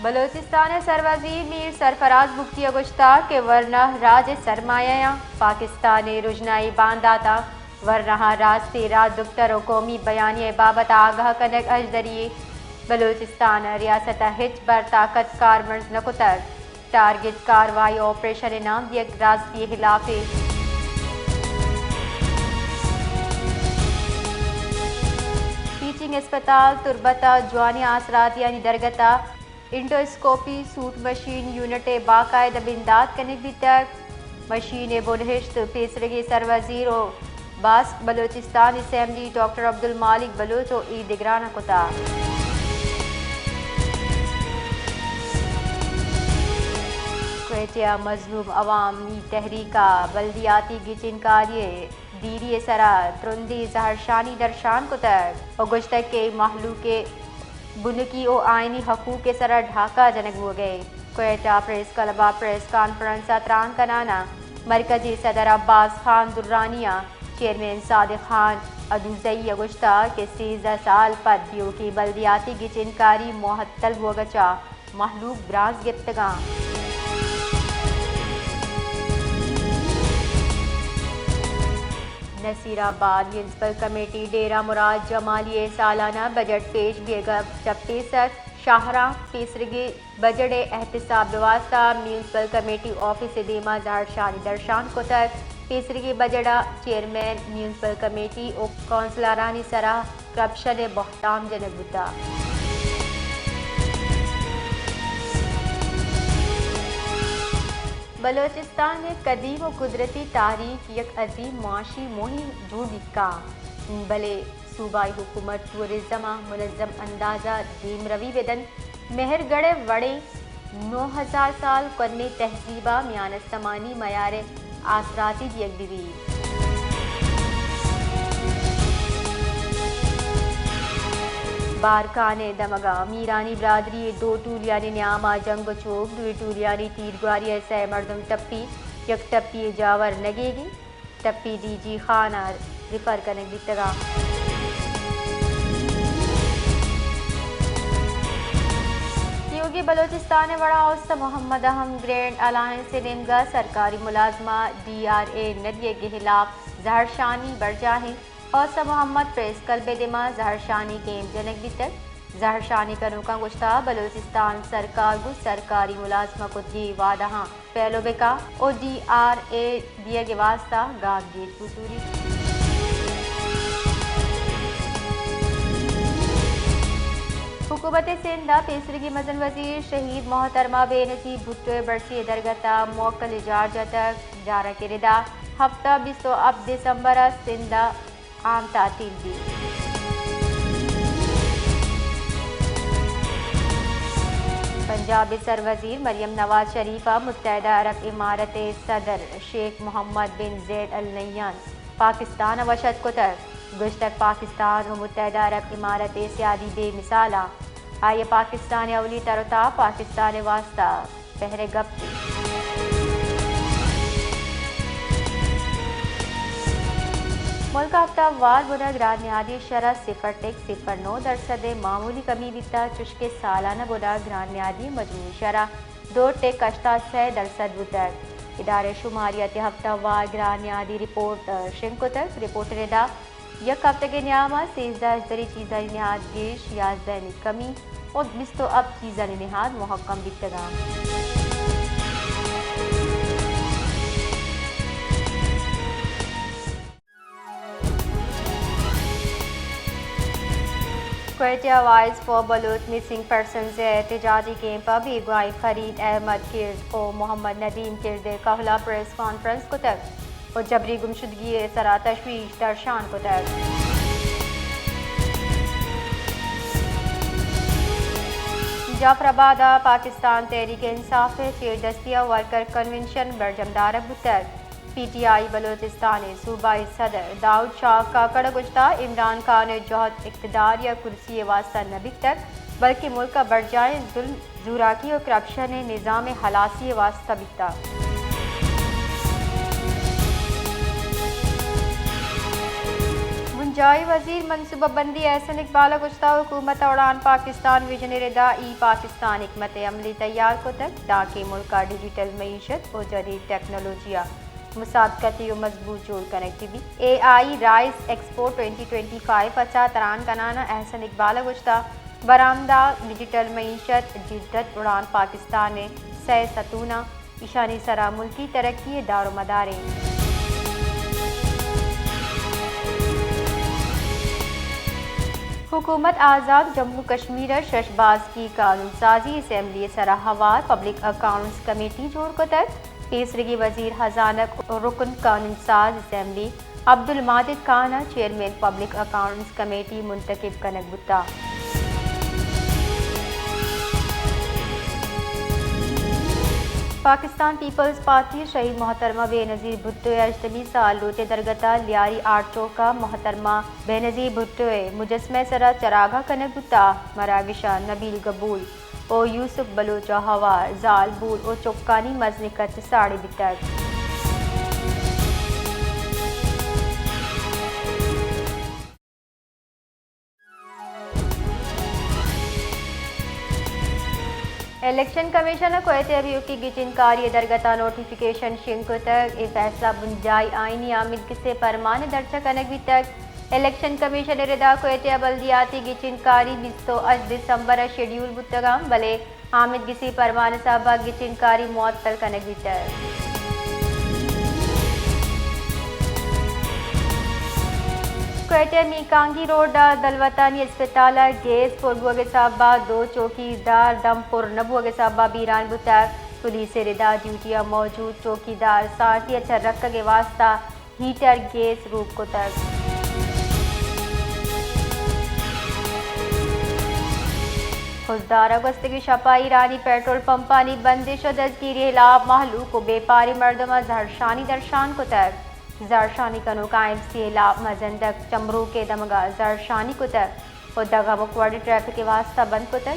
بلوچستان ءِ سروزیر میر سرفراز بگٹی ءَ گوشتگ کہ ورنا راج ءِ سرمایہ آں، پاکستان ءِ رژنائی باندات آں، ورنا ءَ راستی راج دپتر ءُ قومی بیانیہ ءِ بابت ءَ آگاہ کنگ اژدری یے۔ بلوچستان ءَ ریاست ءَ ہچبر طاقت کارمرز نہ کتگ۔ ٹارگٹ کاروائی آپریشن ءِ نام دیگ راستی ءِ ہلاپ اِنت۔ ٹیچنگ اسپتال تربت ءَ جوانیں آسراتیانی درگت ءَ انڈوسکوپی سوٹ مشین یونٹ ءِ باقاعدہ بندات کنگ بیتگ۔ مشین ءِ بنہشت پیسرگیں سروزیر ءُ باسک بلوچستان اسمبلی ڈاکٹر عبدالمالک بلوچ ءُ ایدگران ءَ کتگ۔ کوئٹہ ءَ مظلوم عوامی تحریک ءَ بلدیاتی گچینکاری ءِ دیری ءِ سرا ترندیں زہرشانی درشان کتگ ءُ گوشتگ کہ مہلوک ءِ بنکی ءُ آئینی حقوق ءِ سرا ڈھاکہ جنگ بوگ ءَ اِنت۔ کوئٹہ پریس کلب ءَ پریس کانفرنس ءَ تران کنان ءَ مرکزی صدر عباس خان درانی ءَ چیئرمین صادق خان ادوزئی ءَ گوشتگ کہ سیزدہ سال پد پیوکیں بلدیاتی گچینکاری معطل بوگ ءَ چہ مہلوک برانز گپتگاں۔ نصیر آباد میونسپل کمیٹی ڈیرہ مراد جمالی ءِ سالانہ بجٹ پیش بیگ ءَ چہ پیسر شاہراہ پیسرگی بجٹ ءِ احتساب ءِ واستہ میونسپل کمیٹی آفس ءِ دیما زہرشانی درشان کتگ۔ پیسرگی بجٹ ءَ چیئرمین میونسپل کمیٹی ءُ کونسلرانی سرا کرپشن ءِ بہتام جنگ بوتگ۔ بلوچستان ءِ قدیم ءُ قدرتی تاریخ یک عظیم معاشی موہے جوڑ بیت کنت، بلے صوبائی حکومت ٹورازم ءَ منظم انداز ءَ دیمروی بہ دنت۔ مہر گڑھ ءِ وڑیں نو ہزار سال قدمیں تہذیب ءَ میان استمانی میار ءِ آسراتی دیگ بہ بیت۔ بارکھان ءِ دمگ ءَ میرانی برادری ءِ دو ٹولیانی نیام ءَ جنگ ءُ چوک، دوئیں ٹولیانی تیرگواری ءَ سئے مردم ٹپی، یک ٹپی ءِ جاور نگیگی۔ ٹپی ڈی جی خان ءَ ریفر کنگ بیتگ اَنت۔ تیوگیں بلوچستان ءِ وڑا اوست محمد ءَ ہم گرینڈ الائنس ءِ نیمگ ءَ سرکاری ملازماں ڈی آر اے نہ دیگ ءِ ہلاپ زہرشانی برجاہ اِنت۔ اوست محمد پریس کلب ءِ دیما زہرشانی کیمپ جنگ بیتگ۔ زہرشانی کنوکاں گوشتگ بلوچستان سرکار گوں سرکاری ملازماں کتگیں وعدہاں پیلو بکن ءُ ڈی آر اے دیگ ءِ واستہ گامگیج بزوریت۔ حکومت سندھ ءَ پیسریگیں مزن وزیر شہید محترمہ بے نظیر بھٹو ءِ برسی ءِ درگت ءَ موکل ءِ جار جتگ۔ جار ءَ کہ ردا ہفتہ بیست ءُ ہپت دسمبر ءَ سندھ ءَ عام تعطیل بیت۔ پنجاب ءِ سروزیر مریم نواز شریف ءَ متحدہ عرب امارات ءِ صدر شیخ محمد بن زید ال نہیان پاکستان ءَ وش اتک کتگ۔ گوشتگ پاکستان ءُ متحدہ عرب امارات ءِ سیادی بے مثال اِنت۔ آئی ءَ پاکستان ءِ اولی تر ءُ تاب پاکستان ءِ واستہ پہرے گپت۔ ملک ءَ ہپتہ وار بناں گرانیادی شرح صفر ٹک صفر نو درسد ءِ معمولی کمی بیتگ، چوشکہ سالانہ بناں گرانیادی مجموعی شرح دو ٹک ہشتاد سئے درسد بوتگ۔ ادارہ شماریات ءَ ہپتہ وار گرانیادی رپورٹ شنگ کتگ۔ رپورٹ ءِ ردا یک ہفتگے نیام ءَ سیزدہ اشدری چیزانی نہاد گیش، یازدہانی کمی ءُ بیست ءُ ہپت چیزانی نہاد مہکم بیتگ اَنت۔ کوئٹہ ءَ voice for Baloch missing persons ءِ احتجاجی کیمپ ءَ بیگواہیں فرید احمد کرد ءُ محمد ندیم کرد ءِ کہول ءَ پریس کانفرنس کتگ ءُ جبری گمشدگی ءِ سرا تشویش درشان کتگ۔ جعفر آباد ءَ پاکستان تحریک انصاف ءِ چیردستی ءَ ورکر کنونشن برجم دارگ بوتگ۔ پی ٹی آئی بلوچستان ءِ صوبائی صدر داؤد شاہ کاکڑ ءَ گوشتگ عمران خان ءِ جہد اقتدار یا کرسی ءِ واستہ نہ بیتگ، بلکیں ملک ءَ برجاہیں ظلم، زوراکی ءُ کرپشن ءِ نظام ءِ ہلاسی ءِ واستہ بیتگ۔ بن جائی وزیر منصوبہ بندی احسن اقبال ء گوشتہ، حکومت ء اڑان پاکستان وژن ء ردا ای پاکستان حکمت عملی تیار کتگ، دانکہ ملک ء ڈیجیٹل معیشت و جدید ٹیکنالوجی ء مسابقتی و مضبوط جوڑ کنگ بہ بیت۔ A I rise expo twenty twenty five ء چہ تران کنان ء احسن اقبال ء گوشتہ، برآمدات، ڈیجیٹل معیشت، جدت، اڑان پاکستان ء سئے ستون ء ایشانی سرا ملکی ترقی ء دارومدار انت۔ حکومت آزاد جموں کشمیر ء شش باسکی قانون سازی اسمبلی ء سرا ہوار پبلک اکاؤنٹس کمیٹی جوڑ کتگ۔ پیسرگی وزیر ہزانگ و رکن قانون ساز اسمبلی عبدالماجد خان ء چیئرمین پبلک اکاؤنٹس کمیٹی منتخب کنگ بوتگ۔ پاکستان پیپلز پارٹی ء شہید محترمہ بے نظیر بھٹو ء ہژدہمی سال روچ ء درگت ء لیاری آرٹ چوک ء محترمہ بے نظیر بھٹو ء مجسمہ ء سرا چراگاہ کنگ بوتگ۔ مراگش ء نبیل گبول و یوسف بلوچ ء ہوار زالبول و چکانی مزنیں کچ ساڑی بیتگ۔ الیکشن کمیشن ء کوئٹہ ء بیوکی گچین کاری ء درگت ء نوٹیفکیشن شنگ کتگ۔ اے فیصلہ بنجاہی آئینی آمید گسے پرمان ء درچ ء کنگ بیتگ۔ الیکشن کمیشن ء ردا کوئٹہ ء بلدیاتی گچین کاری بیست و ہشت دسمبر ء شیڈیول بوتگ انت، بلے آمید گسی پرمان ء سبب ء گچین کاری معطل کنگ بیتگ۔ کوئٹہ ء میکانگی روڈ ء دلوتانی اسپتال ء گیس پر بوگ ء سبب ء دو چوکیدار دم پر نہ بوگ ء سبب ء بیران بوتگ۔ پولیس ء ردا ڈیوٹی ء موجود چوکیدار سارتی ء چہ رکگ ء واستہ ہیٹر گیس روک کتگ۔ خضدار ء گوستگیں شپ ء ایرانی پیٹرول پمپانی بندش ء دزگیری ہلاپ مہلوک و بیپاری مردم ء زہرشانی درشان کتگ۔ زہرشانی کنوکاں ایم سی ہلاپ مزندگ چمروک ء دمگ ء زہرشانی کتگ۔ و دگہ ہمک وڑیں ٹریفک ء واستہ بند کتگ۔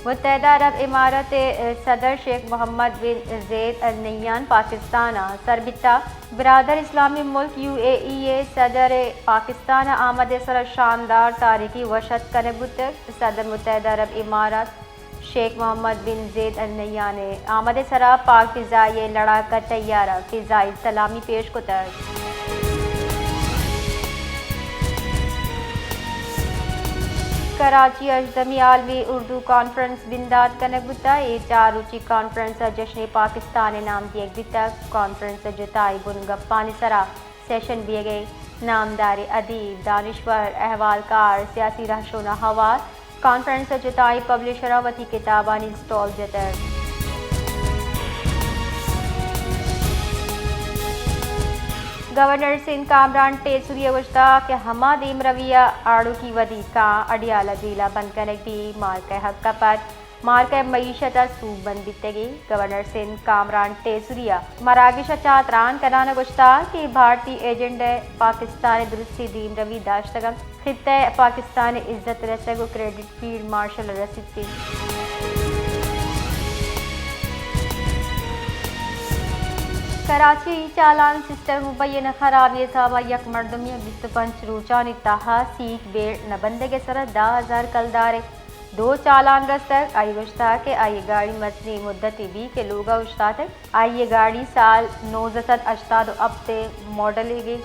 متحدہ عرب امارات ء صدر شیخ محمد بن زید النہیان پاکستان ء سر بیتگ۔ برادر اسلامی ملک یو اے ای ء صدر ء پاکستان ء آمد ء سر ء شاندار تاریخی وش اتک کنگ بوتگ۔ صدر متحدہ عرب امارات شیخ محمد بن زید النہیان ء آمد ء سرا پاک فضائیہ لڑاک ء تیار ء فضائی سلامی پیش کتگ۔ کراچی ء ہژدہمی عالمی اردو کانفرنس بندات کنگ بوتگ۔ اے چار روچی کانفرنس ء جشن پاکستان ء نام دیگ بیتگ۔ کانفرنس ء جتائی بنگپانی سرا سیشن بیگ ء نامداریں ادیب، دانشور، احوالکار، سیاسی رہشون ء ہوار کانفرنس ء جتائیں پبلشراں وتی کتابانی اسٹال جتگ۔ گورنر سندھ کامران ٹیسری ء گوشتگ کہ ہما دیمروی ء آڑوکی ودی کاں اڈیالہ جیل ء بند کنگ بیت، مالک ء حق ء پد مارکہ معیشت ء سوب مند بیتگیں۔ گورنر سندھ کامران ٹیسری ء مراگش ء چہ تران کنان ء گوشتگ کہ بھارتی ایجنڈ ء پاکستان ء درستی دیمروی داشتگ انت، خطہ ء پاکستان ء عزت رسگ و کریڈٹ فیلڈ مارشل ء رسیت انت۔ کراچی، چالان سسٹم مبینہ خرابی ء سبب ء یک مردمے ء بیست و پنچ روچانی تہا سیٹ بیلٹ نہ بندگ ء سرا دہ ہزار کلدار ء دو چالان رستگ۔ آئی ء گوشتگ کہ آئی ء گاڑی مزنیں مدتے بیت کہ لوگ ء اوشتاتگ۔ آئی ء گاڑی سال نوزدہ سد ہشتاد و ہپت ء ماڈل ئیگ ء۔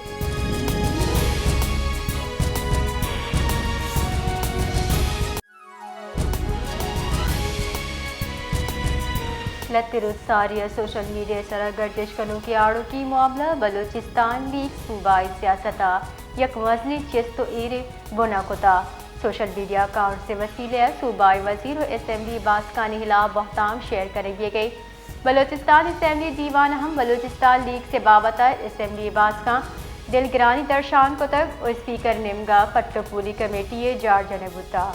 لہتے روزساری ء سوشل میڈیا ء سرا گردش کنوکیں آڑوکی معاملہ بلوچستان لیگ صوبائی سیاست ء یک مزنیں چست و ایرے بنا کتگ۔ سوشل میڈیا اکاؤنٹس ء وسیلہ ء صوبائی وزیر و اسمبلی باسکانی ہلاپ بہتام شیئر کنگ بیگ ء۔ بلوچستان اسمبلی دیوان ء ہم بلوچستان لیکس ء بابت ء اسمبلی باسکاں دلگرانی درشان کتگ و اسپیکر نیمگ ء پٹ و پولی کمیٹی ء جار جنگ بوتگ۔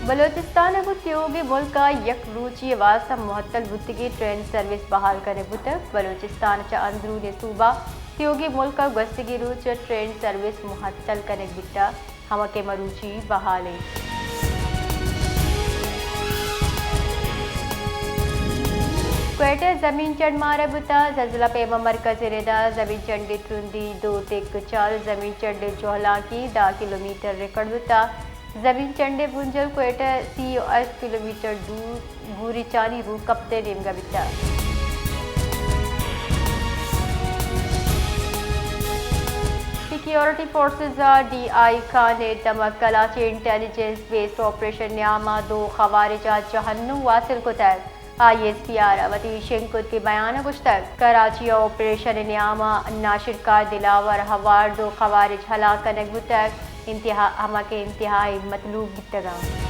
بلوچستان ء گوں تیوگیں ملک ء یک روچی ء واستہ معطل بوتگیں ٹرین سروس بحال کنگ بوتگ۔ بلوچستان ء چہ اندرونیں صوبہ تیوگیں ملک ء گوستگیں روچ ء ٹرین سروس معطل کنگ بیتگ، ہما کہ مروچی بحال انت۔ کوئٹہ، زمین چنڈ مارا بوتا، زلزلہ پیما مرکز ء ردا زمین چنڈ ء ترندی دو ٹک چار، زمین چنڈ ء جہلانکی دہ کلومیٹر ریکارڈ بوتا۔ زمین چنڈ ء بنجل کوئٹہ سی و ہشت کلومیٹر دور گوریچانی روکپت ء نیمگا بیتا۔ سیکیورٹی فورسز ء ڈی آئی خان ء دمگ کلاچی انٹیلیجنس بیسڈ آپریشن نیاما دو خوارج ء جہنم واصل کتگ۔ آئی ایس پی آر ء وتی شنگ کتگیں بیان ء گوشتگ، کراچی ء آپریشن ء نیام ء ناشرکار دلاور ہوار دو خوارج ہلاک کنگ بوتگ، انتہا، ہما کہ انتہائی مطلوب بیتگ انت۔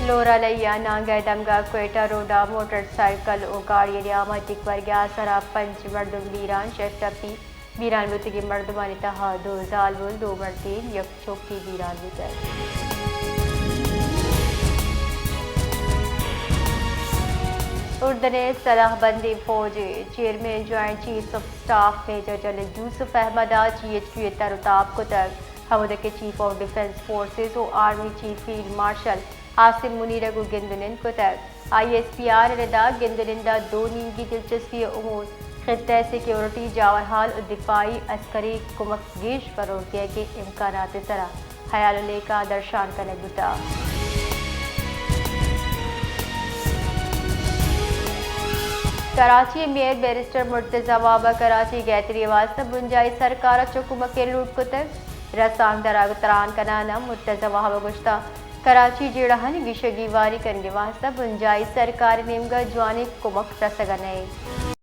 لورالئی ء نانگہ ء دمگ ء کوئٹہ روڈ ء موٹر سائیکل ء گاڑی ء نیام ء ٹک ورگ ء آسر ء پنچ مردم بیران، شش ٹپی بیران بوتگیں مردمانی تہا دو زالبول، دو مردین، یک چوکی بیران بوتگ۔ اردن ء سلاہ بندیں فوج ء chairman joint chiefs of staff major general Yusuf Ahmed ء جی ایچ کیو ء تر و تاب کتگ، ہمودا کہ چیف آف ڈیفنس فورسز و army chief field marshal Asim Munir ء گوں گند و نند کتگ۔ آئی ایس پی آر ء ردا گند و نند ء دو نیمگی دلچسپی ء امور، خطہ ء سیکیورٹی، جاورحال و دفاعی عسکری کمک گیش فروغ دیگ ء امکانات ء سرا ہیال و لیکہ درشان کنگ بوتگ۔ کراچی ء میئر بیرسٹر مرتضی وہاب ء کراچی گہتری ء واستہ بنجاہی سرکار ء چہ کمک ء لوٹ کتگ۔ رسانکدر ء تران کنان ء مرتضی وہاب ء گوشتگ، کراچی جیڑہانی گیشگیواری کنگ ء واستہ بنجاہی سرکار ء نیمگ ء جوانیں کمک رسگ ء نہ انت۔